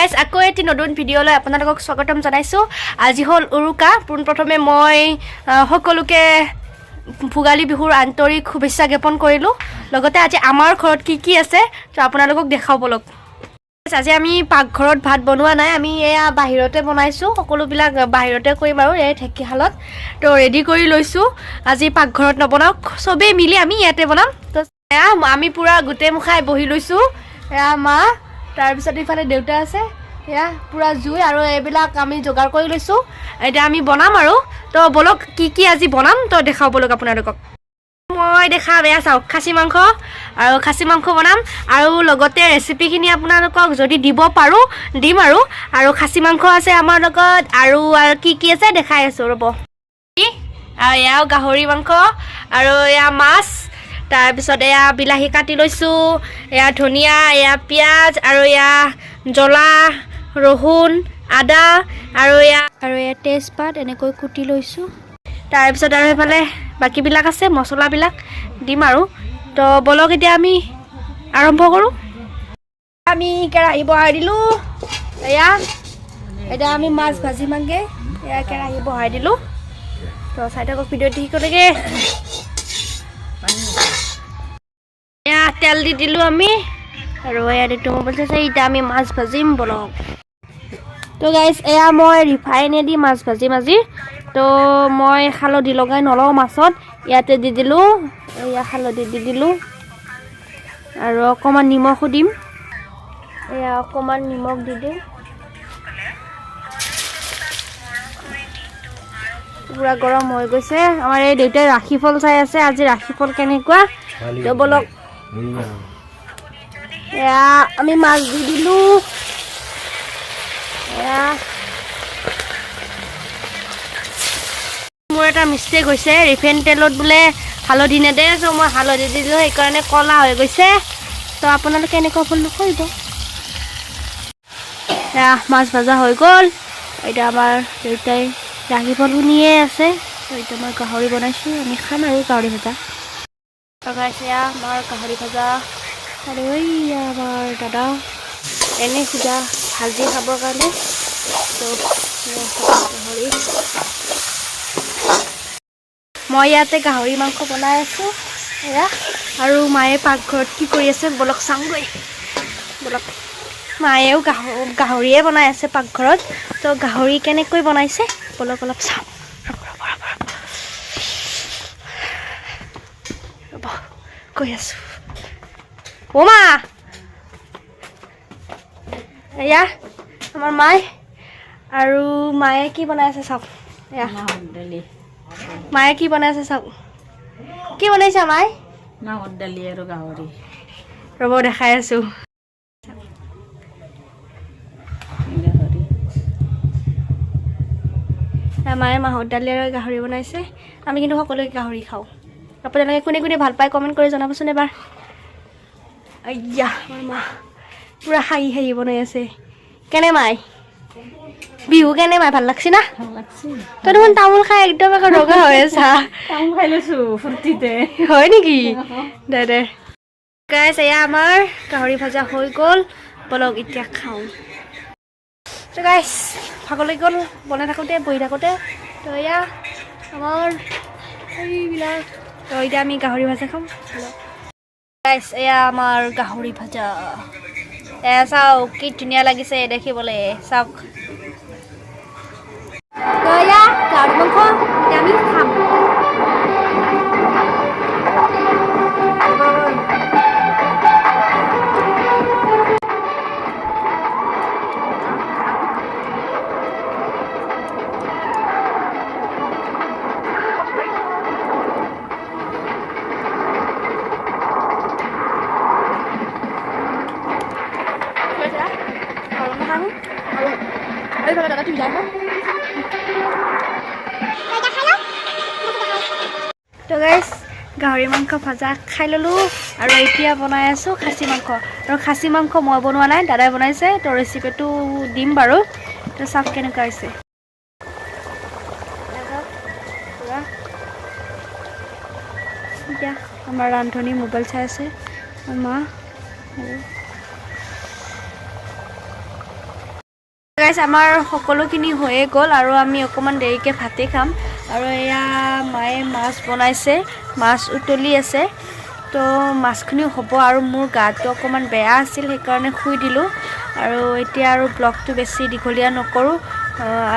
Guys, আকৌ এটি নতুন ভিডিঅ'লৈ আপোনালোকক স্বাগতম জনাইছোঁ। আজি হ'ল উৰুকা। পোনপ্ৰথমে মই সকলোকে ভোগালী বিহুৰ আন্তৰিক শুভেচ্ছা জ্ঞাপন কৰিলোঁ। লগতে আজি আমাৰ ঘৰত কি কি আছে, তো আপোনালোকক দেখাওঁ ব'লক। আজি আমি পাকঘৰত ভাত বনোৱা নাই, আমি এয়া বাহিৰতে বনাইছোঁ। সকলোবিলাক বাহিৰতে কৰিম আৰু এই ঢেঁকীশালত তো ৰেডি কৰি লৈছোঁ। আজি পাকঘৰত নবনাওঁ, চবেই মিলি আমি ইয়াতে বনাম। তো এয়া আমি পূৰা গোটেই মুখাই বহি লৈছোঁ। এয়া মা, তাৰপিছত ইফালে দেউতা আছে। এয়া পূৰা জুই আৰু এইবিলাক আমি যোগাৰ কৰি লৈছোঁ। এতিয়া আমি বনাম আৰু। তো ব'লক, কি কি আজি বনাম তো দেখাওঁ ব'লক আপোনালোকক। মই দেখাম, এয়া চাওক, খাচী মাংস আৰু খাচী মাংস বনাম আৰু লগতে ৰেচিপিখিনি আপোনালোকক যদি দিব পাৰোঁ দিম আৰু। আৰু খাচী মাংস আছে আমাৰ লগত আৰু আৰু কি কি আছে দেখাই আছোঁ, ৰ'ব। আৰু এয়াও গাহৰি মাংস আৰু এয়া মাছ। তাৰপিছত এয়া বিলাহী কাটি লৈছোঁ, এয়া ধনিয়া, এয়া পিঁয়াজ আৰু এয়া জ্বলা, ৰহুন, আদা আৰু এয়া তেজপাত এনেকৈ কুটি লৈছোঁ। তাৰপিছত আৰু সেইফালে বাকীবিলাক আছে, মছলাবিলাক দিম আৰু। তো ব'লক, এতিয়া আমি আৰম্ভ কৰোঁ। আমি কেৰাহী বহাই দিলোঁ। এয়া এতিয়া আমি মাছ ভাজিমগৈ। এয়া কেৰাহী বহাই দিলোঁ। তো চাই থাকক ভিডিঅ'টো শেষলৈকে। এয়া তেল দি দিলোঁ আমি আৰু এয়া এইটো মোবাইল চাইছে। এতিয়া আমি মাছ ভাজিম, ব'লক। তো গাইজ, এয়া মই ৰিফাইনেদি মাছ ভাজিম আজি। তো মই হালধি লগাই নলওঁ মাছত। ইয়াতে দি দিলোঁ, এয়া হালধি দি দিলোঁ আৰু অকণমান নিমখো দিম। এয়া অকণমান নিমখ দি দিওঁ। পূৰা গৰম হৈ গৈছে। আমাৰ এই দেউতাই ৰাশিফল চাই আছে, আজি ৰাশিফল কেনেকুৱা। তো ব'লক, এয়া আমি মাছ দি দিলোঁ। এয়া মোৰ এটা মিষ্টেক হৈছে, ৰিফাইন তেলত বোলে হালধি নেদে, চ' মই হালধি দিলোঁ, সেইকাৰণে ক'লা হৈ গৈছে। তো আপোনালোকে এনেকুৱা ভুল নকৰিব। এয়া মাছ ভজা হৈ গ'ল। এতিয়া আমাৰ দেউতাই ৰাশিফল শুনিয়ে আছে। তো এতিয়া মই গাহৰি বনাইছোঁ, আমি খাম আৰু গাহৰি ভাজা লগাইছে। এয়া আমাৰ গাহৰি ভাজা আৰু এইয়া আমাৰ দাদা এনে সুধা ভাজি খাবৰ কাৰণে। তো এয়া গাহৰি, মই ইয়াতে গাহৰি মাংস বনাই আছোঁ এয়া। আৰু মায়ে পাকঘৰত কি কৰি আছে, ব'লক চাওঁগৈ ব'লক। মায়েও গাহৰিয়ে বনাই আছে পাকঘৰত। তো গাহৰি কেনেকৈ বনাইছে, ব'লক অলপ চাওঁ। ৰ'ব ৰ'ব ৰ'ব ৰ'ব ৰ'ব, গৈ আছোঁ। অ' মা, এয়া আমাৰ মায়ে আৰু মায়ে কি বনাই আছে চাওক। এয়া মাহৰ দালি। মায়ে কি বনাই আছে চাওক। কি বনাইছা মায়ে? মাহৰ দালি আৰু গাহৰি। ৰ'ব, দেখাই আছোঁ। গাহৰি। এয়া মায়ে মাহৰ দালি আৰু গাহৰি বনাইছে। আমি কিন্তু সকলোৱে গাহৰি খাওঁ। আপোনালোকে কোনে কোনে ভাল পায়, কমেণ্ট কৰি জনাবচোন এবাৰ। আইয়া, আমাৰ মা পূৰা হাঁহি হাঁহি বনাই আছে। কেনে মাই বিহু, কেনে মাই, ভাল লাগছে না? ভাল লাগছে। তই দেখোন তামোল খাই একদম একে ৰঙা হৈ আছা। তামোল খাই লৈছো ফূৰ্তিতে। হয় নেকি? দে দে। গাইজ, এয়া আমাৰ গাহৰি ভাজা হৈ গ'ল। ব'লক, এতিয়া খাওঁ। তো গাইজ, ভাগৰ লাগি গ'ল বনাই থাকোঁতে, বহি থাকোঁতে। তো এয়া আমাৰ এইবিলাক। তো এতিয়া আমি গাহৰি ভাজা খাম। গাইজ, এয়া আমাৰ গাহৰি ভাজা। এয়া চাওক, কি ধুনীয়া লাগিছে দেখিবলৈ, চাওক। তো এয়া গাহৰি মাংস, এতিয়া আমি খাম। তো গাইজ, গাহৰি মাংস ভাজা খাই ল'লোঁ আৰু এতিয়া বনাই আছোঁ খাচী মাংস। আৰু খাচী মাংস মই বনোৱা নাই, দাদাই বনাইছে। তো ৰেচিপিটো দিম বাৰু। তো চাওক কেনেকুৱা হৈছে। পুৰা এতিয়া আমাৰ ৰান্ধনী মোবাইল চাই আছে, মা আৰু গাইজ, আমাৰ সকলোখিনি হৈয়ে গ'ল আৰু আমি অকণমান দেৰিকৈ ভাতেই খাম। আৰু এয়া মায়ে মাছ বনাইছে, মাছ উতলি আছে, তো মাছখিনিও হ'ব। আৰু মোৰ গাটো অকণমান বেয়া আছিল, সেইকাৰণে শুই দিলোঁ। আৰু এতিয়া আৰু ব্লগটো বেছি দীঘলীয়া নকৰোঁ,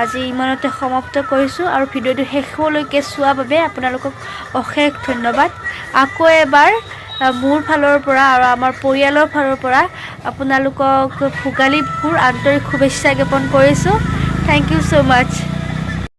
আজি ইমানতে সমাপ্ত কৰিছোঁ। আৰু ভিডিঅ'টো শেষলৈকে চোৱাৰ বাবে আপোনালোকক অশেষ ধন্যবাদ। আকৌ এবাৰ মোৰ ফালৰ পৰা আৰু আমাৰ পৰিয়ালৰ ফালৰ পৰা আপোনালোকক ভোগালী বিহুৰ আন্তৰিক শুভেচ্ছা জ্ঞাপন কৰিছোঁ। Thank you so much.